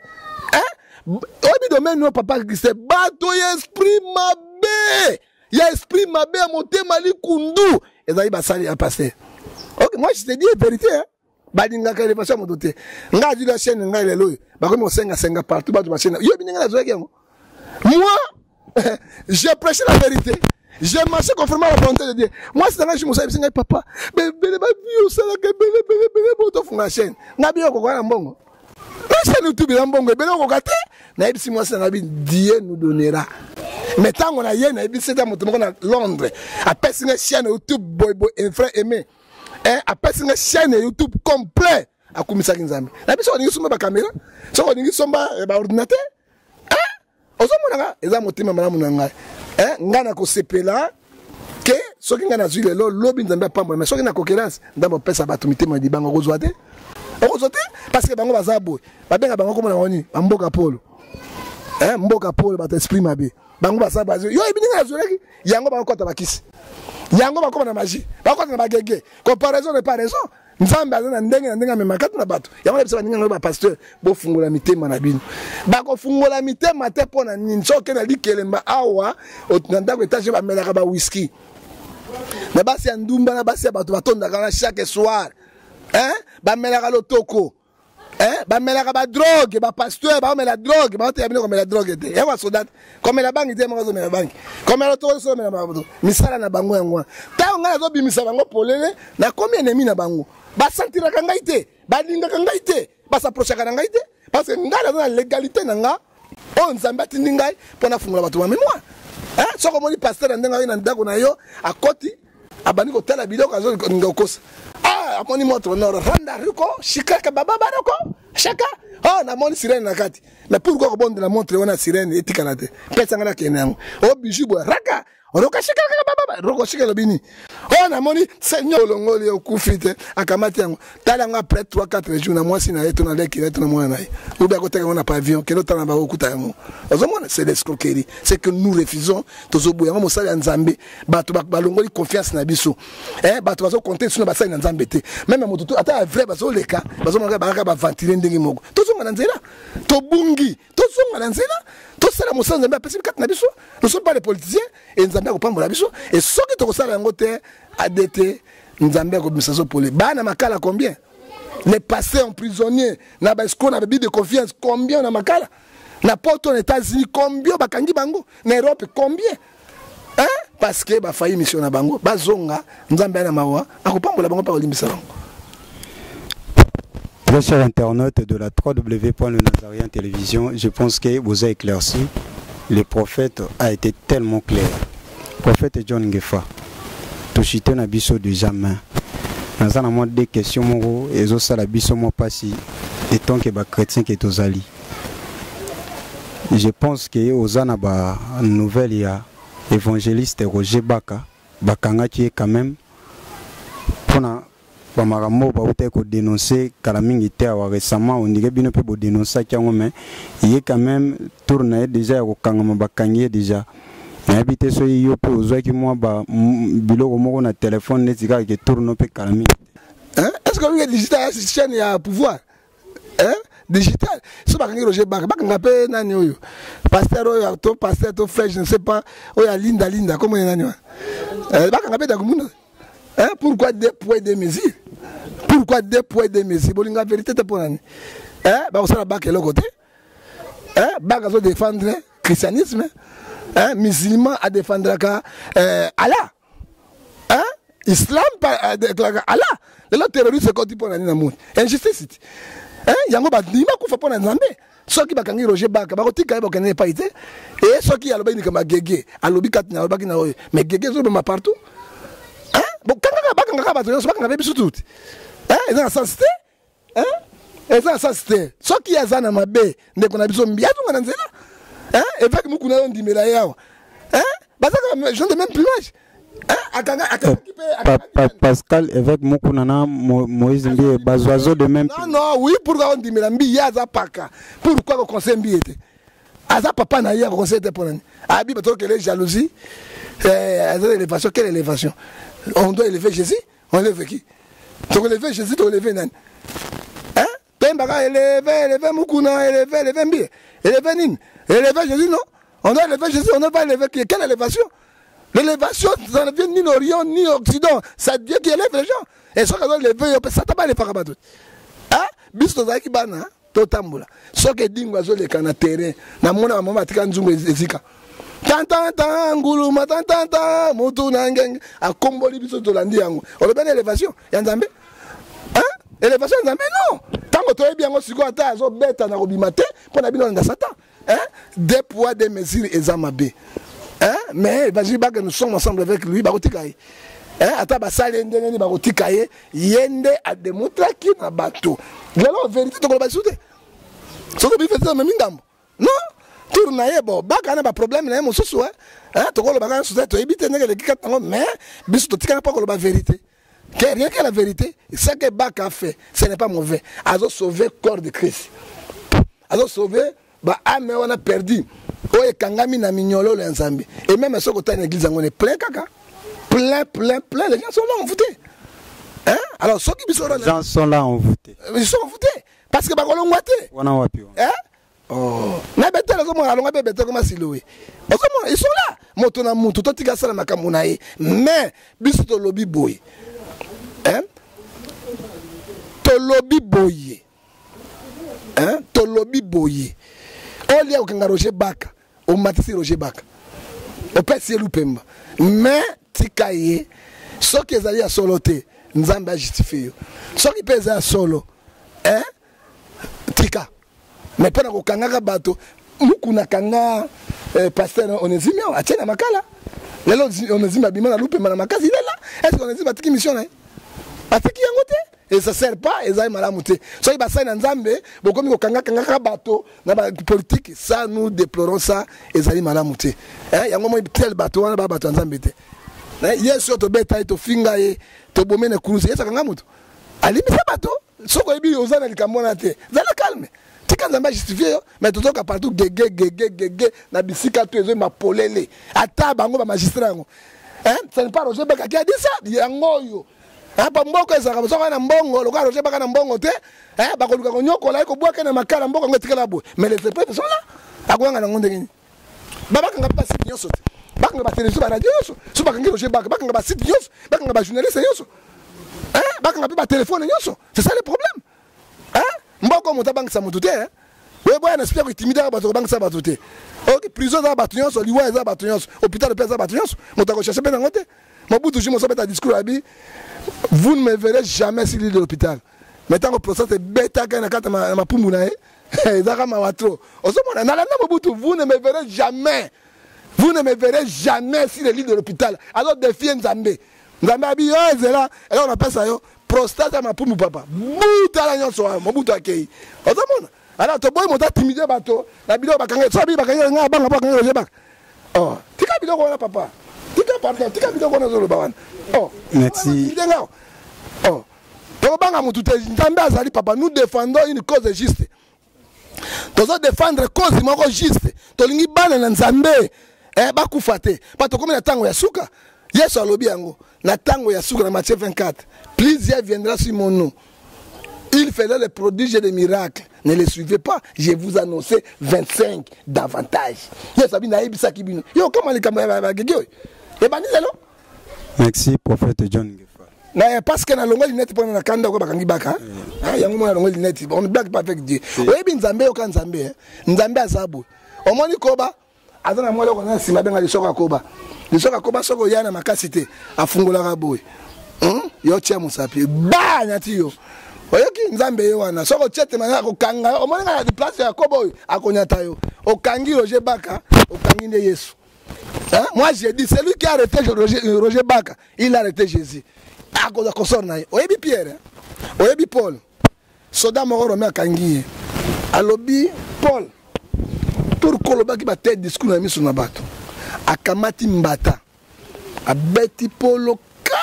oyebi domaine oyo, papa Christin, bato ya esprit mabe, ya esprit mabe, ya motema likundu ezali basali ya pasteur. Ok, moi je te dis vérité, hein? Balingaka élévation ya moto te. Ngai azwi la chaîne ngai lelo oyo bakomi kosengasenga partout bato bachaîne. Yoyebi ndenge nazwaki yango? Moi, j'ai prêché la vérité, j'ai marché conformément à la volonté de Dieu. Moi, c'est ngai mosala ebisi ngai, papa, bebele bavi osalaka ebele ebele ebele bo tofunga chaîne. Ngai biyo okokoka na mbongo na chaîne YouTube na mbongo ebele okoka te. Nayebisi mwasi na ngai bi Dieu nous donnera. Mais ntango na ye nayebisi ete moto moko na Londres apesi ngai chaîne YouTube boyeboye, un frère aimé, apesi ngai chaîne YouTube complet, akumisaki Nzambe na biso. Olingi somba bacaméra, soki olingi somba baordinateur, ozomonaka eza motema malamu na ngai. Ngai nakosepela ke soki ngai nazwi lelo, lobi Nzambe apambola. Mais soki na concurrence, Nzambe apesa bato mitema libanga, okozwa te, okozwa te, parce que bango baza boye, babenga bango komona bango nini, bamboka polo, mboka polo, bato esprit mabe. Bango basala bazwi yo, yebi ndenge nazwelaki yango, bakokɔta bakisi yango, bakoma na magie, bakɔta na bagege. Comparaison n'est pas raison. Nzambe aza na ndenge na ndenge amemaka kati na bato. Yango na biso baninga ngai bapasteur, bofungola mitema na bino. Bakofungola mitema te mpo na nini? Soki okende na likelemba awa na ndako etage, bamelaka bawiski na basi ya ndumba, na basi ya bato batondaka na chaque soir, hein? Bamelaka lotoko, hein? Bamelaka badrogue, bapasteur baomela drogue, baoteya bino komela drogue te, yango basoda te, komela bangi te, moko azomela bangi, komela lotoko, ozomela mabato. Misala na bango yango wana. Ntango ngai nazobimisa bango polele, nakomi ennemi na bango. Basentiraka ngai te, balingaka ngai te, bas'approchaka na ngai te, parce que ngai naza na légalité na nga oyo Nzambe atindi ngai mpo nafungola bato ba mémoire. Soki omoni pasteur na ndenge aye na ndako na yo, akoti, abandi kotala biloko, azolinga kokosa. Ah, amoni moto noro randa riko shikaka baba baroko shaka, oh, namoni sirène na kati. Mais pourquoi kobondela montre wana sirène etikala te? Pesa ngai nakende yango. O bijou boye raka roka shikaka baba roko shika elobi nini? Oyo namoni seigneur olongoli, okufi te, akamati yango, tala yango après 3 4 jours na mwasi na ye to na leki na ye to na mwana na ye obi akoteka yango na pavillon. Kende otala na bango, okuta yango. Ozomona, c'est l'escroquerie, c'est que nous refusons. Tozoboya yango. Mosali ya Nzambe, bato balongoli confiance na biso. Bato bazocompter biso na basali na Nzambe te. Même moto ata ya vrai bazoleka, bazomona bakaka baventile ndenge moko. Tozonga na nzela, tobungi, tozonga na nzela, tosala mosala Nzambe apesi kati na biso. Nous sommes pas les politiciens e Nzambe akopambola biso. E soki tokosala yango te, adt Nzambe akobimisa so pole. Bana makala combien? Les passés en prisonnier na baescroc na babi de confiance, combien na makala, na poto, na États-Unis, combien bakangi bango, na Europe combien, hein? Parce que bafailli mission na bango. Bazonga, Nzambe ana mawa, akopambola bango mpe akolimbisa bango. Très cher internaute de la www.le Télévision, je pense que vous avez éclairci. Le prophète a été tellement clair. Prophète John Ngefa, toshite na biso déjà main. Naza na mwa deux questions moko ezosala biso mwa mpasi étant que bachrétien ke tozali. Je pense que oza na ba nouvelle ya évangéliste Roger Baka, bakangaki ye quand même mpona bamakambo oyo bautaki kodénonce kala mingi te awa récemment. Ondire bino mpe bodénonsaki yango, mais ye quand même tour na ye déjà ya kokangama, bakangi ye déjà. Nayebi te soki yo mpe ozwaki mwa biloko moko na telefone neti kaka ke tour no mpe kala mingi. Hein? Est-ce que oui, digital chaîne ya pouvoir, hein? Digital so bakangi Roger Baka, bakanga mpe nani oyo, pasteur oyo to pasteur to frère, je ne sais pas, oyo alinda linda kombo ye nani wana, bakanga mpe Dakumuna, hein? Pourquoi deux poids deux mesures? Pourquoi deux poids deux mesures? Bolinga vérité te mpo nani, hein? Bakosala baka eloko te, hein? Baka azodéfendre christianisme, hein? Musulman adéfendraka Allah. Islam déclaraka Allah. Lelo terroriste ekoti mpo na nini na monde? Injustice ti. Hein? Yango bandima kufa mpo na Nzambe. Soki bakangi Roger Baka, bakotika ye bakende epai te. Et soki alobaki likambo ya Gege, alobi kati na alobaki na oyo. Mais Gege ezoboma partout. Hein? Bokangaka bakangaka bato nyonso, bakanga mpe biso tuti. Hein? Eza na sens te. Hein? Eza na sens te. Soki aza na mabe, ndeko na biso mbi azonga na nzela. Hein? Évêque Mukuna yo ndimela ye awa. Hein? Bazaka gens de même plumage. Hein? Akanga akangaki pe akangaki Pascal évêque Mukuna na Moïse Mbiye ba oiseaux de même Non non, oui pourquoi on ndimela Mbiye aza paka. Pourquoi ko conseiller Mbiye te? Aza papa na ye ko conseiller te pona nini? Abi bato kele jalousie. Eh, aza élévation, quelle élévation? On doit élever Jésus? On élève qui? Toko élever Jésus, toko élever nani? Hein? Pembaka élever, élever Mukuna, élever, élever Mbiye. Élever nini? Élever Jésus, non? On doit élever Jésus, on ne doit pas élever qui? Quelle élévation? L'élévation, ça ne vient ni l'Orient, ni l'Occident. C'est Dieu qui élève les gens. Et soki azo élever yo, Satan ba élevaka bato. Hein? Biso tozalaki bana, totambola. Soki edingo azoleka na terrain, namona ba mama batika nzungu ezika. Tantanta nguluma tantanta mutu na ngenge akomboli biso tolandi yango. Olobi na élévation ya Nzambe? Hein? Élévation ya Nzambe non. Tango toyebi yango sikoyo ata azobeta na kobima te mpo na bino olanda Satan. Hein? Deux poids deux mesures eza mabe. Hein? Mais évangile baka nous sommes ensemble avec lui bakotika ye. Hein? Ata basali ye ndenge nini bakotika ye, ye nde ademontraki na bato. Lelo vérité tokoloba lisusu te. Soki obi vérité omemi ngambo. Non, tour na ye bon baka na ba problème na ye mosusu hein. Hein? Tokoloba kaka mosusu te, toyebi te ndenge eleki kati nango mais biso totikala mpo koloba vérité. Que rien que la vérité, ce que Baka a fait, ce n'est pas mauvais. Azo sauver corps de Christ. Azo sauver ba âme wana perdu. Oyo ekangami na minyololo ya Nzambe. Et même soki otali na église yango ne plein kaka. Plein, plein, plein. Les gens sont là envoûtés. Hein? Alors soki biso Les gens sont là envoûtés. Ils sont envoûtés parce que bakolongwa te. Wana wapi? Hein? Oh. Na betel ozomona alonga mpe betel koma siloe. Ozomona ils sont là. Moto na mutu totika asala makambo na ye. Mais biso tolobi boye. Hein? Tolobi boye. Hein? Tolobi boye. Olia okanga Roger Baka, omatisi Roger Baka. Opesi ye lupemba. Mais tika ye soki ezali ya solo te, Nzambe a justifie yo. Soki mpe eza ya solo, hein? Tika. Mais mpo na kokangaka bato, Mukuna kanga pasteur Onésime awa, atie na makala. Lelo Onésime abima na lupemba na makasi, il est là. Est-ce que Onésime atiki mission na ye? Atiki yango te. Et ça sert pas, ezali malamu te. Soki basali na Nzambe, bokomi kokanga kangaka bato na ba politique, ça nous déplorons ça, ezali malamu te. Hein, yango moi tel bato wana ba bato ya Nzambe te. Hein, Yesu oyo tobeta ye, tofinga ye, tobome na kurusi, Yesu akanga moto. Alimbisa bato. Soki oyebi oza na likambo wana te, zala calme. Tika Nzambe ajustifie yo, mais tozoka partout gege gege gege na bisika to ezoyema polele. Ata bango ba magistrat yango. Hein, ce n'est pas Roger Baka qui a dit ça, yango oyo. Hein, pa mboka ezalaka soki na mbongo, lokola Roger Baka na mbongo te, hein, bakoluka konyokola ye kobwaka na makala mboka yango etikala boye. Mais les prêtres sont là. Akoyanga nango ndenge nini? Babakanga ba site nyonso te. Bakanga ba télévision, ba radio nyonso. So bakangi Roger Baka, bakanga ba site nyonso, bakanga ba journaliste nyonso. Hein, bakanga pe ba téléphone nyonso. C'est ça le problème. Hein? Mboko moto abangisa moto te, hein? Oye boya na esprit ya kointimidaka bato, kobangisa bato te. Ok, prison eza bato nyonso, liwa eza bato nyonso, hôpital mpe eza bato nyonso, moto akocherche mpe nango te. Mobutu jour mosusu abeta discours abi, vous ne me verrez jamais sur l'île de l'hôpital. Mais ntango procès ebetaka na kati ya mapumbu na ye, ezaka mawa trop. Ozomona, nalanda Mobutu, vous ne me verrez jamais. Vous ne me verrez jamais sur l'île de l'hôpital. Alors défier Nzambe. Nzambe abi yo ezela, eloko napesa yo prostate ya mapumbu papa. Butala nyonso wana, Mobutu akei. Ozomona? Alors toboyi moto atimide bato na biloko bakangi, so abi bakangi nga banga bakangi Roger Baka. Oh, tika biloko wana papa. Tika pardon, tika biloko wana ozoloba wana. Oh. Merci. Nga. Oh. Tokobanga motu te, Nzambe azali papa, nous défendons une cause juste. Tozo défendre cause moko juste. Tolingi bana na Nzambe, eh, bakufa te. Pa tokomi na tango ya suka. Yesu alobi yango na tango ya suka na Matthieu 24. Plusieurs viendra sur mon nom. Il faisait des prodiges et des miracles. Ne les suivez pas. Je vous annonçais 25 davantage. Yesu abi nayebisaki bino. Yo kama likambo ya ba gege oyo. Ebandi lelo. Merci prophète John Ngefa. Na parce que na longoli lunette pona na kanda ko bakangi baka. Ah yango mona longoli lunette. On ne blague pas avec Dieu. Oyebi Nzambe yoka Nzambe. Hein. Nzambe azabu. Omoni koba aza na mwa eloko na nsima abenga lisoko akoba. Lisoko akoba soki oya na makasi te afungolaka boye. Yo tia mosapi ba nyati yo. Oyoki Nzambe ye wana. Soko tie te mana akokanga yo. Omoni nga na place ya kobo oyo akonyata yo. Okangi Roger Baka, okangi nde Yesu. Hein? Moi j'ai dit celui qui a arrêté Roger Baka, il a arrêté Jésus. Akoza kosor na ye. Oyebi Pierre, hein? Oyebi Paul. Soda moko romain akangi ye. Alobi Paul tour kolobaki ba tête discours na miso na bato. Akamati mbata. Abeti Polo ka.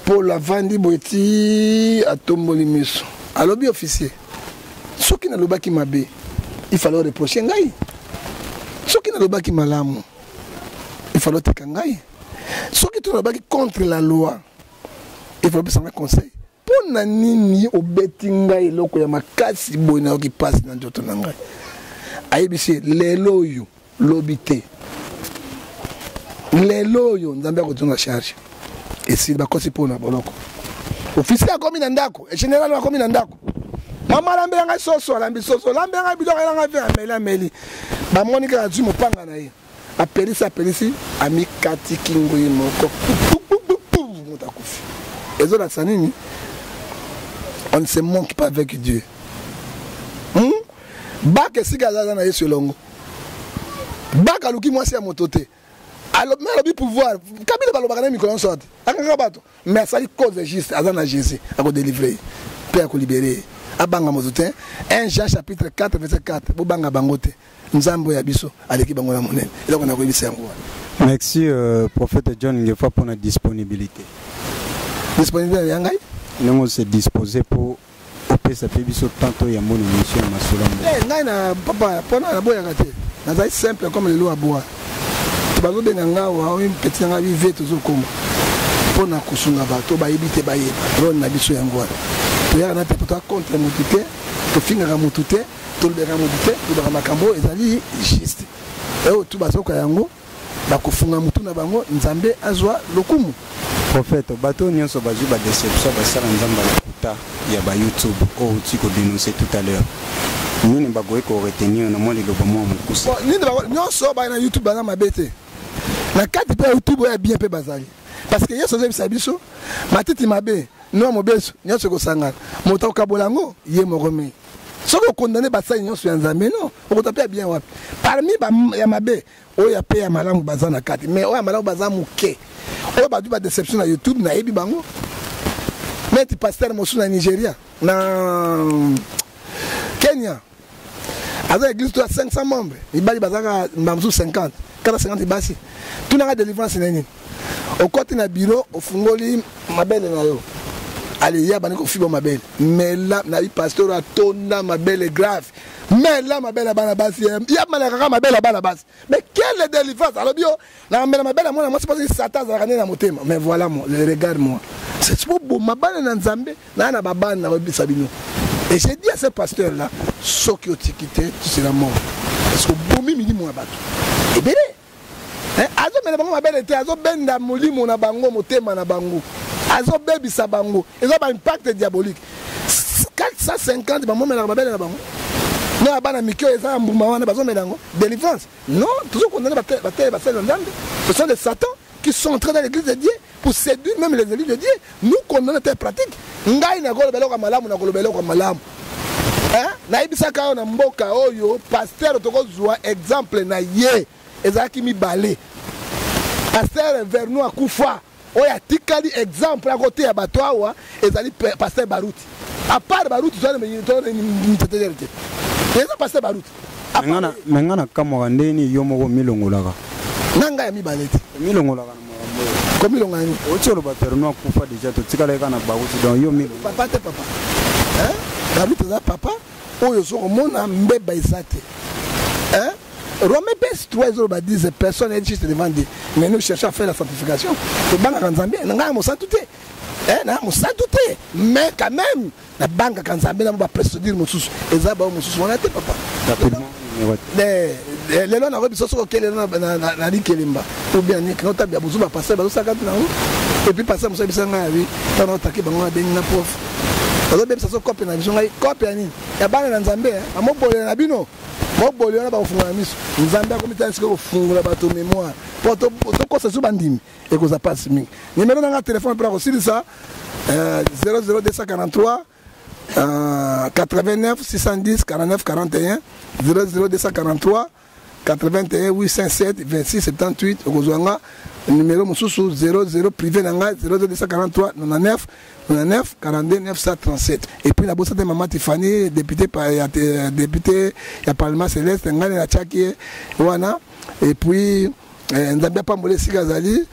Paul avandi boye ti atomboli miso. Alobi officier, soki nalobaki mabe, il fallait reprocher ngai. Soki nalobaki malamu, il fallait oteka ngai. Soki to nalobaki contre la loi, il fallait opesa ngai conseil. Mpo na nini obeti ngai eloko ya makasi boye, nayoki mpasi na nzoto na ngai? Ayebisi ye, lelo oyo, lobi te, lelo oyo Nzambe akozonga charge. Esili, bakosi mpo na boloko. Officier akomi na ndako, general akomi na ndako. Mama alambela ngai soso, alambi soso, alambela ngai biloko, ayela ngai ve, ameli, ameli. Bamoni kaka azwi mopanga na ye, apelisi, apelisi, amikati kingo ye moko, moto akufi. Ezolakisa nini? On ne se manque pas avec Dieu. Baka esika aza na Yesu elongo. Baka aluki mwasi ya moto te. Alobi, mais alobi pouvoir. Kabila balobaka na mikolo nyonso te. Akangaka bato. Mais asali cause juste, aza na Jésus, akodelivre ye mpe akolibere ye. Abanga moto te. 1 Jean chapitre 4 verset 4, bobanga bango te. Nzambe ya biso aleki bango na monene. Eloko na koyebisa yango wana. Merci prophète John Ngefa pour la disponibilité. Disponibilité ya ngai? Ndenge se disposer pour opesa mpe biso tanto ya mona émission ya masolo ya mboka. Eh, ngai na papa mpona naboyaka te, nazali simple comme lelo aboa. Bazobenga nga awa oyo petit na ngai bive, tozokoma mpona kosunga bato bayebi te bayeba role na biso yango wana. Toyaka na te po toa contre motu te, tofingaka motu te, tolobelaka motu te, tolobaka makambo oyo ezali juste. Oyo tu bazoka yango bakofunga motu na bango, Nzambe azwa lokumu. Prophète, bato nyonso bazwi ba déception, basala Nzambe ya lokuta ya ba YouTube oyo outi kodénoncer tout à l'heure, nini bakoki koretenir na mwa liloba mwa mokuse? Bon, nini nyonso baya na YouTube baza mabe te. Na kati mpe ya YouTube oyo ya bien mpe bazali, parce que Yesu azoyebisa biso matiti mabe noa mobesu nyonso ekosangana, moto akokabola yango ye moko. Mingi soki okondane basali nyonso ya Nzambe, no okota mpe ya bien wapi? Parmi ba ya mabe, oyo ya pe ya malamu baza na kati, mais oyo ya malamu baza moke. Oyo bazwi ba déception na YouTube, nayebi bango neti pasteur mosusu na Nigeria, na Kenya, aza église to ya 500 membres, mibali bazaka mbala mosusu 50, 450 basi. Tunaka délivrance na nini? Okoti na bureau, ofungoli mabele na yo, ale ya bandi kofiba mabele, mela nayebi pasteur atonda mabele grave, mela mabele ya bana basi, ya malaka kaka mabele ya bana basi. Mais quelle délivrance! Alobi yo nakamela mabele ya mwana mwasi mpasi Satan azalaka nde na motema. Mais voilà, moi, regarde moi, c'est boboma bana na Nzambe naa na babana nakoyebisa bino. Et j'ai dit à ce pasteur là, soki otiki te, tu seras mort, parce que obomi milimo ya bato ebele. Azomela bango mabele te, azobenda molimo na bango, motema na bango, azobebisa bango. Eza ba impact diabolique. 450 bamomelaka mabele na bango no ya bana mike oyo eza ya mbuma wana, bazomela yango. Délivrance non, tozokondane batele basali na Nzambe. Ce sont des satans qui sont entrés dans l'église de Dieu pour séduire même les élus de Dieu. Nous condamnons telle pratique. Ngai nakoloba eloko ya malamu, nakoloba eloko ya malamu. Nayebisaka yo na mboka oyo pasteur tokozwa exemple na ye ezalaki mibale. Pasteur Vernou akufa, oyo atikali exemple akoteya bato awa ezali pasteur Baruti. À part Baruti, toza te, eza pasteur Baruti. Me nga nakamwaka ndeni yo moko milongolaka. Na ngai ya mibale te. Milongolaka na makambo oyo. Komilongola nini? Oti oloba Vernou akufa déjà, totikalaki kaka na Baruti, donc yo milongola. Papa te, papa. Hein? Baruti aza papa oyo ozo komona mbeba eza te. Hein? Romains PS 3 ezoloba 10, personne n'est juste devant Dieu. Mais nous cherchons à faire la sanctification. Tobangaka Nzambe, na ngai mosantu te. Hein, na mosantu te. Mais quand même, nabangaka Nzambe na ba procédure mosusu. Eza ba mosusu wana te, papa. Lelo nakoyebi biso soki okei lelo na likelemba ou bien niki notabia bozu ba pasteur bazosaka te nango. Et puis pasteur mosusu ayebisa ngai abi ntango naotake bango abengi nga prof, bazobebisa so kope na biso. Ngai kope ya nini? Ya bana na Nzambe, bamobolela na bino. Boboli wana bakofungola miso. Nzambe akomi tala sikoyo kofungola bato mémoire mpo tokosa so bandimi ekozala mpasi mingi. Nimero na nga telefone mpona kosilisa 00243 89 610 49 41, 00243 81 807 26 78. Okozwa nga numéro mosusu 00 privé na ngai 00243 99 99 42 937. Et puis nabosa te mama Tiffany, député ya, député ya Parlement céleste, ngai natiaki ye wana. Et puis Nzambe apambola esika azali,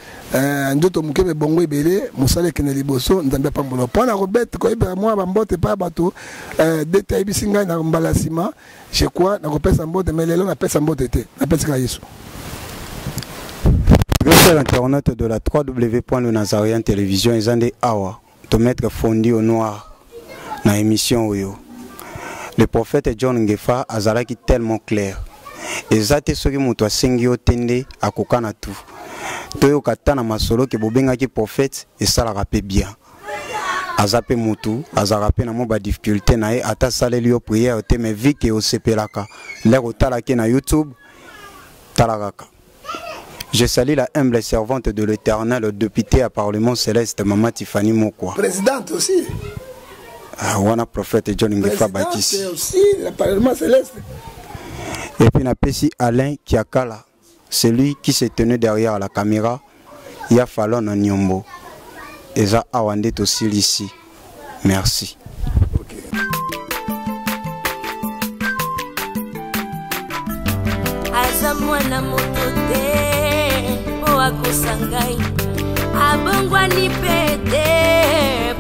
nzoto moke me bongo ebele, mosala ekende liboso. Nzambe apambola mpo na kobete koyebela mwa bambote epai ya bato. Dete ayebisi ngai na mbala nsima, je crois nakopesa mbote, mais lelo napesa mbote te, napesi kaka Yesu. Très cher internaute de la www.le Télévision, eza nde awa tomettre fondi au noir na émission oyo. Le prophète John Ngefa azalaki tellement clair. Eza te soki moto asengi yo te nde akoka na tout. Toyoka ta na masolo ke bobengaki prophète, esalaka mpe bien. Aza mpe motu, azalaka mpe na mwa badifficulté na ye. Ata asaleli yo prière te, mais vu ke osepelaka lere otalaki na YouTube, tala kaka. Je salue la humble servante de l'Éternel, député à Parlement Céleste, Maman Tiffany Mokwa. Présidente aussi. Ah, wana prophète John Ngefa Bakisi. Aussi, le Parlement Céleste. Et puis napesi Alain Kiakala, celui qui se tenait derrière la caméra, ya Falon na Nyombo. Eza awa nde tosilisi. Merci. Aza mwana moto te mpo akosa ngai, abongwani mpe te.